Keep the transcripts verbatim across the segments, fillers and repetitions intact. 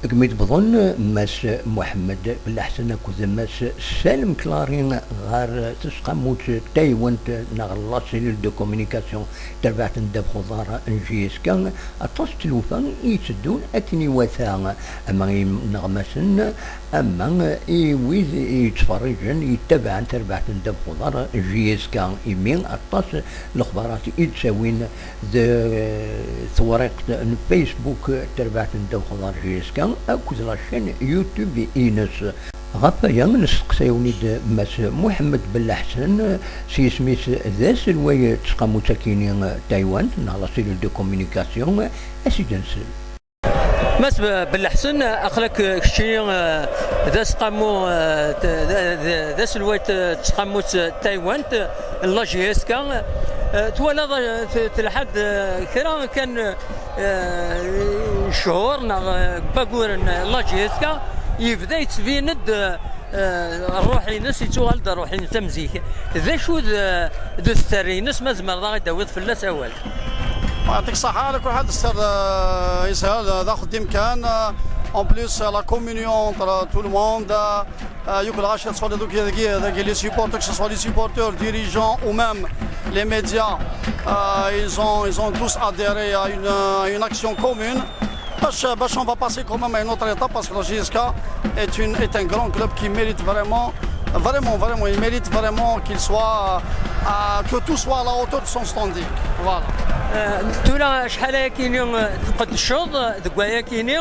Deg mi d-wwḍen Mass Muḥemmed Belleḥsen akked Mass Salem Clary ɣer tseqqamut taywant neɣ la cellule de communication tarbaɛt n ddabex uḍar n J S K, aṭas n tlufa i yetteddun akken iwata, ama i ineɣmasen, ama i wid yettferriǧen, yettabaɛen tarbaɛt n ddabex uḍar J S K, imi aṭas n lexbarat i d-ttawin d tewriqt n Facebook tarbaɛt n ddabex uḍar J S K akked la chaîne YouTube-ines. Ɣef waya, nesteqsa-yawen-id Mass Muḥemmed Belleḥsen, s yisem-is d aselway n tseqqamut-akini Taywant neɣ la cellule de communication, a s-id-nsel. Mass Be-, Belleḥsen, aql-ak keččini, eh, d aseqqamu, eh, t-, d, d, d aselway n tseqqamut Taywant, eh, n la J S K. Eh, twalaḍ, eh, t-, telḥa-d, eh, kra kan, eh, cchur neɣ, eh, wagguren, eh, la J S K, yebda yettbin-d, eh, eh, ṛṛuḥ-ines, yettuɣal-d ṛṛuḥ-ines am zik. D acu d, d tterri-ines, ma tzemreḍ ad aɣ-d-tawiḍ fell-as awal? يعطيك الصحة. على كل حال، السر، آه، يسهل، آه، ذا خدي مكان. آه، en plus, آه، la communion entre tout le monde. آه، آه، يوك العشرة تصور دوك هذاك، هذاك les supporters, que ce soit les supporters, dirigeants ou même les médias, euh, ils ont, ils ont tous adhéré à une, euh, une action commune. باش، باش on va passer quand même à une autre étape, parce que la J S K est une, est un grand club qui mérite vraiment, vraiment, vraiment, il mérite vraiment qu'il soit, euh, que tout soit à la hauteur de son standing. Voilà. Eh, tura acḥal ayakini, eh, tqeddceḍ, eh, deg wayakini,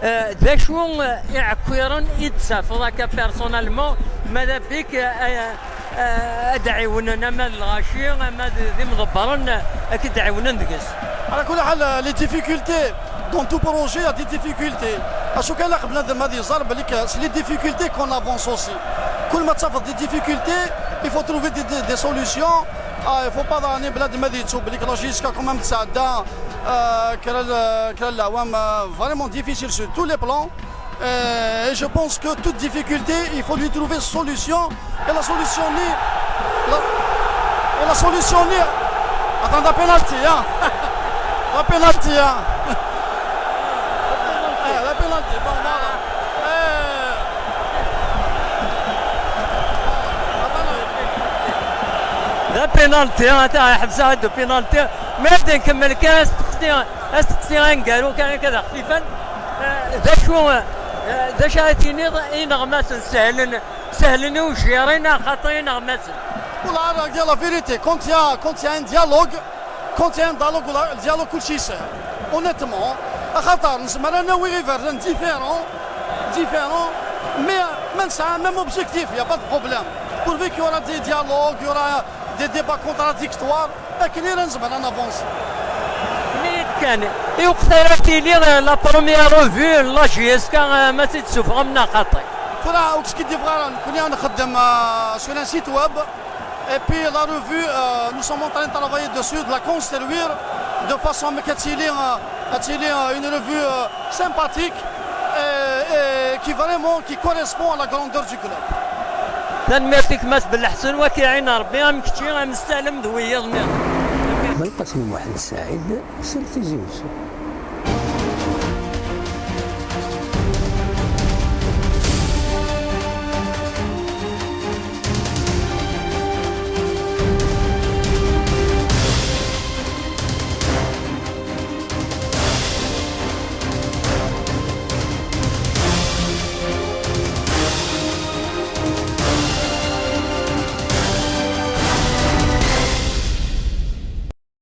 eh, d acu, eh, iɛekkiren i d-tafeḍ akka personnellement, ma d abik, eh, eh, ad d-ɛiwnen ama d lɣaci, ama d, d imḍebbren, eh, ad k-id-ɛiwnen deg-s? على كل حال, les difficultés, dans tout projet, il y a des difficultés. Acu kan, ilaq bnadem ad iẓer belli que c'est les difficultés qu'on avance aussi. كل ما تشوف des difficultés, il faut trouver des, des, des solutions. Ah, il faut pas, يعني, بنادم هذا يتسوب بليك la J S K quand même تساعدها, آه, كرا ال-, كرا العوام, آه, vraiment difficile sur tous les plans. Euh, et je pense que toute difficulté, il faut lui trouver solution. Et la solution ni, la, et la solution ni, attends, la penalty, hein. La penalty, hein. Eh, la penalty, bon, voilà. Eh. D apinalti, ata ḥebseɣ-d apinalti. Mi ad nkemmel kan asteqsi, asteqsi aneggaru kan akka d axfifan. Eh, d acu, eh, d acu ara tiniḍ i ineɣmasen, sehlen, sehlen i ujiri neɣ xaṭi ineɣmasen? Voilà, la vérité, quand il y a, quand il y a un dialogue, quand il y a un dialogue, le dialogue كلشي يسهل. Honnêtement, axaṭer nezmer ad nawi iberdan différents, différents, mais ma nesɛa même objectif, il y a pas de problème. Pourvu qu'il y aura des dialogues, il y aura des débats contradictoires, akken ara nezmer ad navancer. Ini-yi-d kan, i weqt ara tili, eh, la première revue n la J S K, eh, ma tt-id-tessufɣem neɣ xaṭi? Tura, ur tt-id-yebɣa ara, nekkni ad nxeddem, eh, sur un site web. Et puis la revue, euh, nous sommes en train de travailler dessus, de la construire de façon à ce qu'elle soit, euh, une revue, euh, sympathique et, et qui vraiment qui correspond à la grandeur du club. Tanemmirt-ik, Mass Belleḥsen, wa k-iɛin Rebbi, am kečči, am Ssalem d wiyiḍ nniḍen. Belqasem Muḥend Saɛid, sel Tizi Wezzu.